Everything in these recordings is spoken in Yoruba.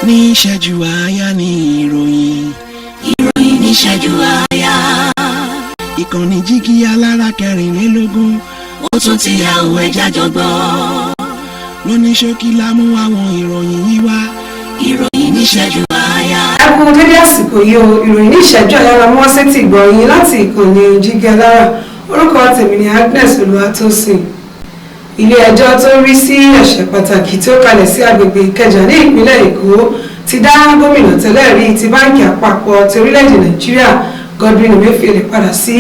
Ní ìṣẹ́jú àáyá ní ìròyìn. Ìròyìn níṣẹ́jú àáyá. Ìkànnì Jígí Alára 24. Ó tún ti yà òun, ẹja jọgbọ́. Lóní ṣókí la mú àwọn ìròyìn yìí wá. Ìròyìn níṣẹ́jú àáyá. Ẹ kú dédé àsìkò yìí o. Ìròyìn ní ìṣẹ́jú àyá la mú wá sétí ìgbọ̀nyìn láti ìkànnì Jígí Alára. Orúkọ tèmi ni Agnes Olúwatósìn. Ilé ẹjọ́ tó ń rí sí ẹ̀ṣẹ̀ pàtàkì tí ó kalẹ̀ sí agbègbè Ìkẹjà ní ìpínlẹ̀ Èkó ti dá gómìnà tẹ́lẹ̀ rí ti Báńkì Àpapọ̀ ti orílẹ̀-èdè Nàìjíríà, Godwin Emefiele, padà sí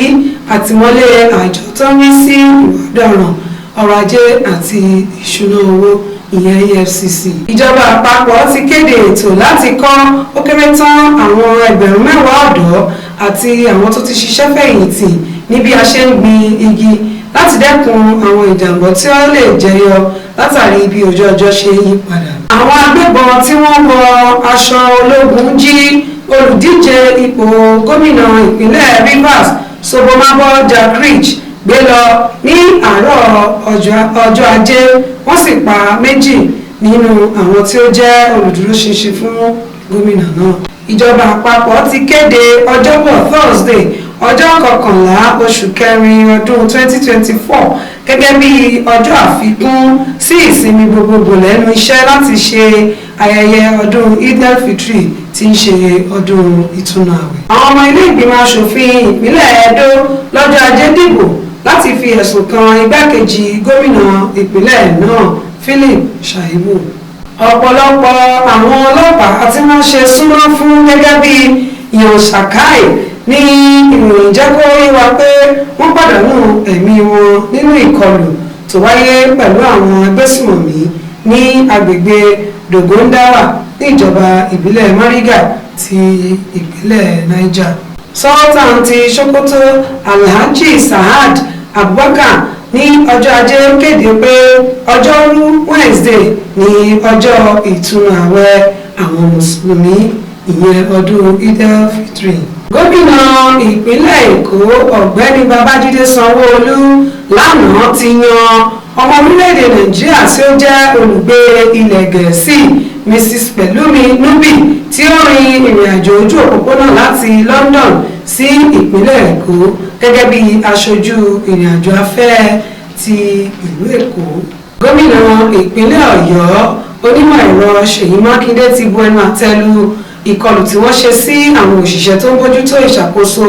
àtìmọ́lé àjọ tó ń rí sí ìwà ọ̀daràn ọrọ̀ ajé àti ìṣúná owó, ìyẹn EFCC. Ìjọba àpapọ̀ ti kéde ètò láti kọ́ ó kéré tán àwọn 10,000 ọ̀dọ́ àti àwọn tó ti ṣiṣẹ́ fẹ̀yìntì ní bí a ṣe ń gbin igi láti dẹ́kun àwọn ìjàmbá tí ó lè jẹyọ látàrí bí ojú ọjọ́ ṣe ń yí padà. Àwọn agbébọn tí wọ́n wọ aṣọ ológun jí olùdíje ipò gómìnà ìpínlẹ̀ Rivers, Sobomabo Jackrich, gbé lọ ní àárọ̀ ọjọ́ Ajé, wọ́n sì pa méjì nínú àwọn tí ó jẹ́ olùdúróṣinṣin fún gómìnà náà. Ìjọba àpapọ̀ ti kéde Ọjọ́bọ̀ Thursday, ọjọ́ 11 oṣù kẹrin ọdún 2024 gẹ́gẹ́ bí ọjọ́ àfikún sí ìsinmi gbogbogbò lẹ́nu iṣẹ́ láti ṣe ayẹyẹ ọdún Eid-el-Fitri, tí ń ṣe ọdún ìtúnu àwẹ̀. Àwọn ọmọ ilé ìgbìmọ̀ asòfin ìpínlẹ̀ Edo lọ́jọ́ Ajé dìbò láti fi ẹ̀sùn kan igbákejì gómìnà ìpínlẹ̀ náà, Philip Shaibu. Ọ̀pọ̀lọpọ̀ àwọn ọlọ́pàá tí wọ́n ṣe súná fún gẹ́gẹ́ bí Yansakai ní ìròyìn jẹ́ kó yé wa pé wọ́n pàdánù ẹ̀mí wọn nínú ìkọlù tó wáyé pẹ̀lú àwọn agbésùmọ̀mí ní agbègbè Dogondawa ní ìjọba ìbílẹ̀ Mariga ti ìpínlẹ̀ Niger. Sultan ti Sokoto, Alhaji Sa'ad Abubakar, ní ọjọ́ Ajé kéde pé Ọjọ́rú Wednesday ní ọjọ́ ìtúnu ààwẹ̀ àwọn Mùsùlùmí, ìyẹn ọdún Eid-el-Fitri. Gómìnà ìpínlẹ̀ Èkó, Ọ̀gbẹ́ni Babájídé Sanwó-Olú, lánàá ti yan ọmọ orílẹ̀-èdè Nàìjíríà tí ó jẹ́ olùgbé ilẹ̀ Gẹ̀ẹ́sì, Mrs Pẹ̀lúmi Nubi, tí ó rin ìrìn àjò ojú òpópónà láti London sí ìpínlẹ̀ Èkó, gẹ́gẹ́ bí aṣojú ìrìn àjò afẹ́ ti ìlú Èkó. Gómìnà ìpínlẹ̀ Ọ̀yọ́, onímọ̀ ẹ̀rọ Ṣèyí Mákindé, ti bu ẹnu àtẹ́ lu ìkọlù tí wọ́n ṣe sí àwọn òṣìṣẹ́ tó ń bójútó ìṣàkóso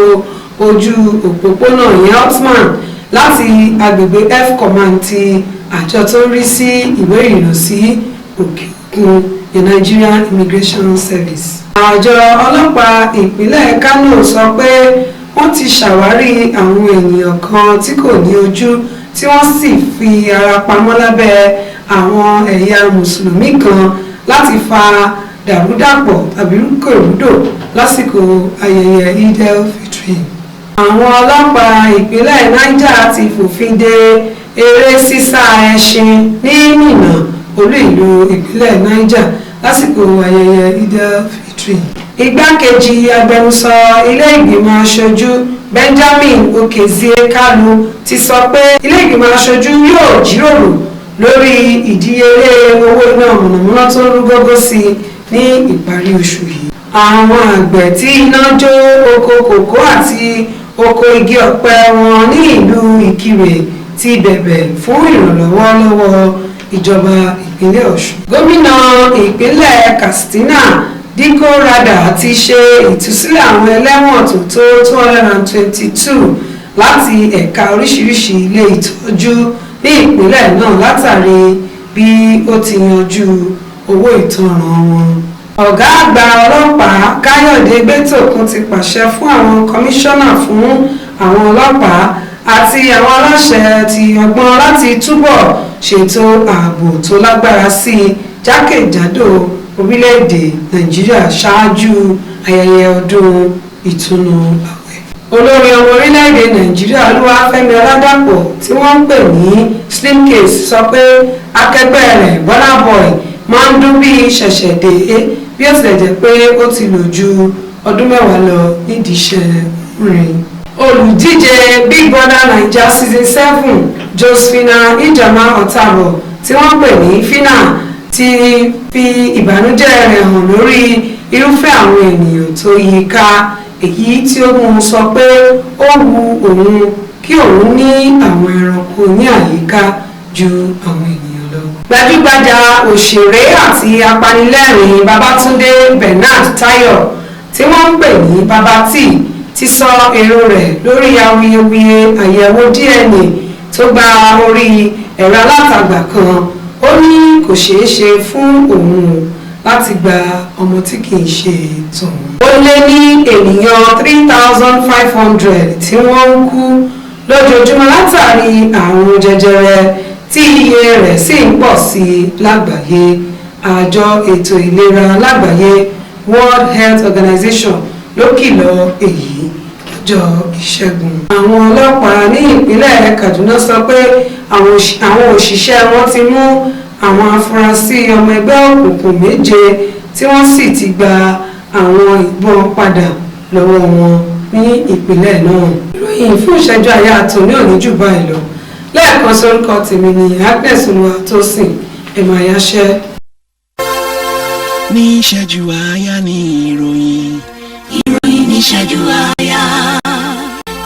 ojú òpópónà, ìyẹn LASTMA, láti agbègbè F Command ti àjọ tó ń rí sí ìwé ìrìnnà sí òkè òkun, the Nigerian Immigration Service. Àjọ ọlọ́pàá ìpínlẹ̀ Kano sọ pé wọ́n ti ṣàwárí àwọn ènìyàn kan tí kò ní ojú, tí wọ́n sì fi ara pamọ́ lábẹ́ àwọn ẹ̀yà Mùsùlùmí kan láti fa dàrúdàpọ̀ tàbí rúkèrúdò lásìkò ayẹyẹ Eid-el-Fitri. Àwọn ọlọ́pàá ìpínlẹ̀ Niger ti fòfin de eré sísá ẹṣin ní Minna, olú ìlú ìpínlẹ̀ Niger, lásìkò ayẹyẹ Eid-el-Fitri. Igbákejì agbẹnusọ ilé ìgbìmọ̀ aṣojú, Benjamin Okezie Kalu, ti sọ pé ilé ìgbìmọ̀ aṣojú yóò jíròrò lórí ìdíyelé owó iná mọ̀nàmọ́ná tó ń rú gógó sí i ní ìparí oṣù yìí. Àwọn àgbẹ̀ tí iná jó oko kòkó àti oko igi ọ̀pẹ wọn ní ìlú Ìkirè ti bẹ̀bẹ̀ fún ìrànlọ́wọ́ lọ́wọ́ ìjọba ìpínlẹ̀ Ọ̀ṣun. Gómìnà ìpínlẹ̀ Katsina, Dikko Radda, ti ṣe ìtúsílẹ̀ àwọn ẹlẹ́wọ̀n tó tó 222 láti ẹ̀ka oríṣiríṣi ilé ìtọ́jú ní ìpínlẹ̀ náà látàrí bí ó ti yanjú owó ìtanràn wọn. Ọ̀gá àgbà ọlọ́pàá, Káyọ̀dé Gbẹ́tòkun, ti pàṣẹ fún àwọn kọmíṣánná fún àwọn ọlọ́pàá àti àwọn aláṣẹ ti ọgbọ́n láti túbọ̀ ṣètò ààbò tó lágbára sí i jákèjádò orílẹ̀-èdè Nàìjíríà ṣáájú ayẹyẹ ọdún ìtúnu àwẹ̀. Olórin ọmọ orílẹ̀-èdè Nàìjíríà, Olúwafẹ́mi Ọládàpọ̀, tí wọ́n ń pè ní Slim Case, sọ pé akẹgbẹ́ rẹ̀ Burna Boy máa ń dún bí ṣẹ̀ṣẹ̀ dé, bí ó tilẹ̀ jẹ́ pé ó ti lò ju ọdún 10 lọ nídìí iṣẹ́ orin. Olùdíje Big Brother Naija season 7, Josephina Ijeoma Otabo, tí wọ́n pè ní Phyna, ti Ti fi ìbànújẹ́ rẹ̀ hàn lórí irúfẹ́ àwọn ènìyàn tó yí i ká, èyí tí ó mú un sọ pé ó wu òun kí òun ní àwọn ẹranko ní àyíká ju àwọn ènìyàn lọ. Gbajúgbajà òṣèré àti apanilẹ́rìn Babátúndé Bernard Táyọ̀ tí wọ́n ń pè ní Baba Tee ti sọ èrò rẹ̀ lórí awuyewuye àyẹ̀wò DNA tó gba orí ẹ̀rọ alátagbà kan. Ó ní kò ṣeé ṣe fún òun láti gba ọmọ tí kì í ṣe tòun. Ó lé ní ènìyàn 3,500 tí wọ́n ń kú lójoojúmọ́ látàrí àrùn jẹjẹrẹ, tí iye rẹ̀ sì ń pọ̀ sí i lágbàáyé. Àjọ ètò ìlera lágbàáyé, World Health Organization, ló kìlọ̀ èyí lọ́jọ́ Ìṣẹ́gun. Àwọn ọlọ́pàá ní ìpínlẹ̀ Kaduna sọ pé àwọn òṣìṣẹ́ wọn ti mú àwọn afurasí ọmọ ẹgbẹ́ òkùnkùn méje, tí wọ́n sì ti gba àwọn ìbọn padà lọ́wọ́ wọn ní ìpínlẹ̀ náà. Ìròyìn fún ìṣẹ́jú àyà àtòní òní jù báyìí lọ. Lẹ́ẹ̀kan, sórúkọ tèmi ní Agnes Olúwatósìn. Ẹ̀ máa yáṣẹ́. Ní ìṣẹ́jú àáyá ní ìròyìn. Ìròyìn níṣẹ́jú àáyá.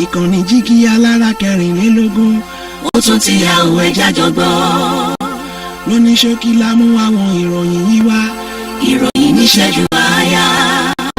Ìkànnì Jígí Alára 24. Ó tún ti yà òun, ẹja jọgbọ́. Lóní ṣókí la mú àwọn ìròyìn yìí wá. Ìròyìn níṣẹ́jú àáyá.